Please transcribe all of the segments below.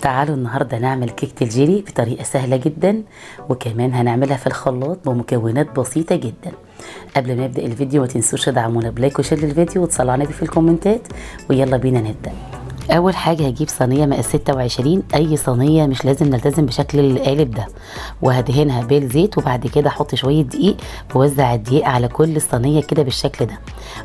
تعالوا النهاردة نعمل كيكة الجيلي بطريقة سهلة جدا، وكمان هنعملها في الخلاط بمكونات بسيطة جدا. قبل ما نبدأ الفيديو ما تنسوش تدعمونا ب like و share للفيديو وتصلوا على النبي في الكومنتات، ويلا بينا نبدأ. اول حاجة هجيب صينية مقاس 26، اي صينية مش لازم نلتزم بشكل القالب ده، وهدهنها بالزيت، وبعد كده احط شوية دقيق ووزع الدقيق على كل الصينية كده بالشكل ده.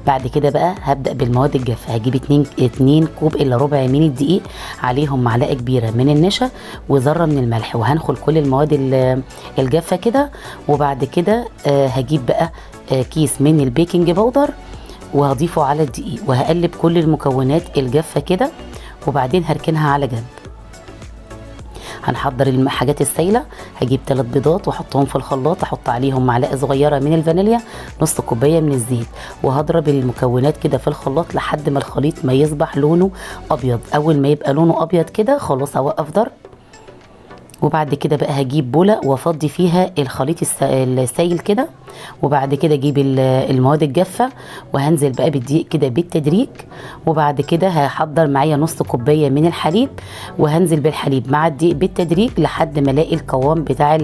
بعد كده بقى هبدا بالمواد الجافه، هجيب 2 كوب الا ربع من الدقيق، عليهم معلقه كبيرة من النشا وذره من الملح، وهنخل كل المواد الجافه كده. وبعد كده هجيب بقى كيس من ال baking powder وهضيفه على الدقيق، وهقلب كل المكونات الجافه كده، وبعدين هركنها على جنب. هنحضر الحاجات السايله. هجيب 3 بيضات واحطهم في الخلاط، احط عليهم معلقه صغيرة من الفانيليا، نص كوباية من الزيت، وهضرب المكونات كده في الخلاط لحد ما الخليط ما يصبح لونه ابيض. اول ما يبقى لونه ابيض كده خلاص هوقف ضرب. وبعد كده بقى هجيب بوله وافضي فيها الخليط السايل كده، وبعد كده اجيب المواد الجافه وهنزل بقى بالدقيق كده بالتدريج. وبعد كده هحضر معايا نص كوباية من الحليب، وهنزل بالحليب مع الدقيق بالتدريج لحد ما الاقي القوام بتاع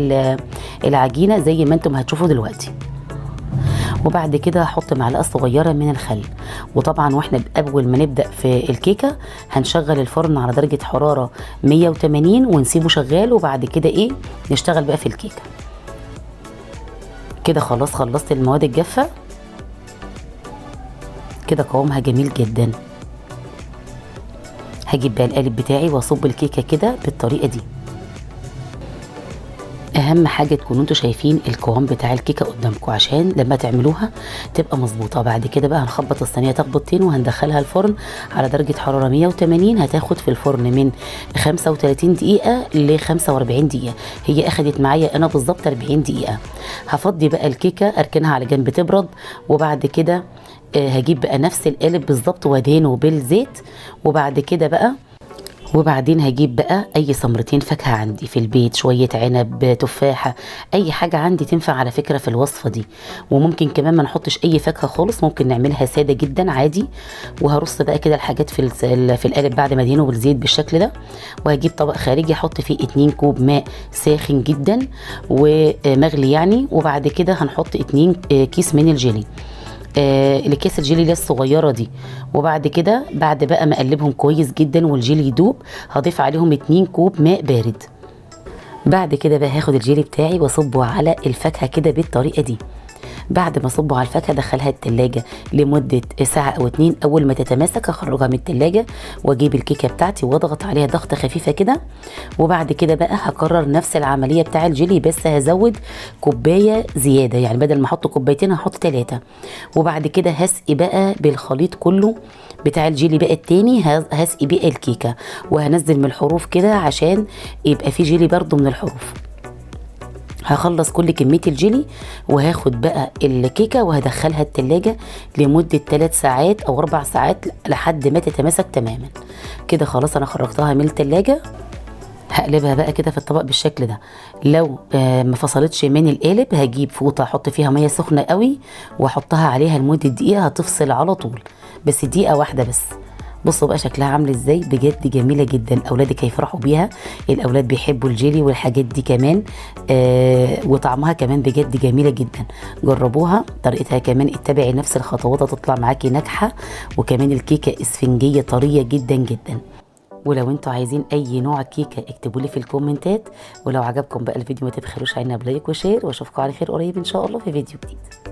العجينة زي ما انتم هتشوفوا دلوقتي. وبعد كده هحط معلقه صغيرة من الخل. وطبعا واحنا اول ما نبدا في الكيكه هنشغل الفرن على درجه حرارة 180 ونسيبه شغال، وبعد كده نشتغل بقى في الكيكه. كده خلاص خلصت المواد الجافه كده، قوامها جميل جدا. هجيب بقى القالب بتاعي واصب الكيكه كده بالطريقة دي. اهم حاجة تكونوا انتوا شايفين القوام بتاع الكيكه قدامكم عشان لما تعملوها تبقى مظبوطة. بعد كده بقى هنخبط الصينية تخبطتين وهندخلها الفرن على درجه حرارة 180. هتاخد في الفرن من 35 دقيقة ل 45 دقيقة، هي اخدت معايا انا بالظبط 40 دقيقة. هفضي بقى الكيكه اركنها على جنب تبرد، وبعد كده هجيب بقى نفس القالب بالظبط وادهنه بالزيت. وبعد كده بقى وبعدين هجيب بقى اي ثمرتين فاكهة عندي في البيت، شوية عنب، تفاحة، اي حاجة عندي تنفع على فكرة في الوصفة دي. وممكن كمان ما نحطش اي فاكهة خالص، ممكن نعملها ساده جدا عادي. وهرص بقى كده الحاجات في القالب بعد ما ادهنه بالزيت بالشكل ده. وهجيب طبق خارجي احط فيه 2 كوب ماء ساخن جدا ومغلي يعني. وبعد كده هنحط 2 كيس من الجيلي، الاكياس الجيلي اللي الصغيرة دي. وبعد كده بعد بقى ما اقلبهم كويس جدا والجيلي يدوب هضيف عليهم 2 كوب ماء بارد. بعد كده بقى هاخد الجيلي بتاعي واصبه على الفاكهة كده بالطريقة دي. بعد ما اصبه على الفاكهة ادخلها التلاجة لمدة ساعة او 2. اول ما تتماسك اخرجها من التلاجة واجيب الكيكه بتاعتي واضغط عليها ضغطه خفيفة كده. وبعد كده بقى هكرر نفس العملية بتاع الجيلي، بس هزود كوباية زيادة، يعني بدل ما احط كوبايتين هحط 3. وبعد كده هسقي بقى بالخليط كله بتاع الجيلي بقى التاني، هسقي بقى الكيكه، وهنزل من الحروف كده عشان يبقى في جيلي برده من الحروف. هخلص كل كمية الجيلي وهاخد بقى الكيكة وهدخلها التلاجة لمدة 3 ساعات او 4 ساعات لحد ما تتماسك تماما. كده خلاص انا خرجتها من التلاجة. هقلبها بقى كده في الطبق بالشكل ده. لو ما فصلتش من القالب هجيب فوطة احط فيها مية سخنة قوي واحطها عليها لمدة دقيقة، هتفصل على طول، بس دقيقة واحدة بس. بصوا بقى شكلها عامل ازاي، بجد جميلة جدا، اولادك هيفرحوا بيها. الاولاد بيحبوا الجيلي والحاجات دي كمان، وطعمها كمان بجد جميلة جدا. جربوها، طريقتها كمان اتبعي نفس الخطوات هتطلع معاكي ناجحة. وكمان الكيكه اسفنجيه طرية جدا جدا. ولو انتوا عايزين اي نوع كيكة اكتبوا لي في الكومنتات. ولو عجبكم بقى الفيديو ما تبخلوش علينا ب like و share، واشوفكم على خير قريب ان شاء الله في فيديو جديد.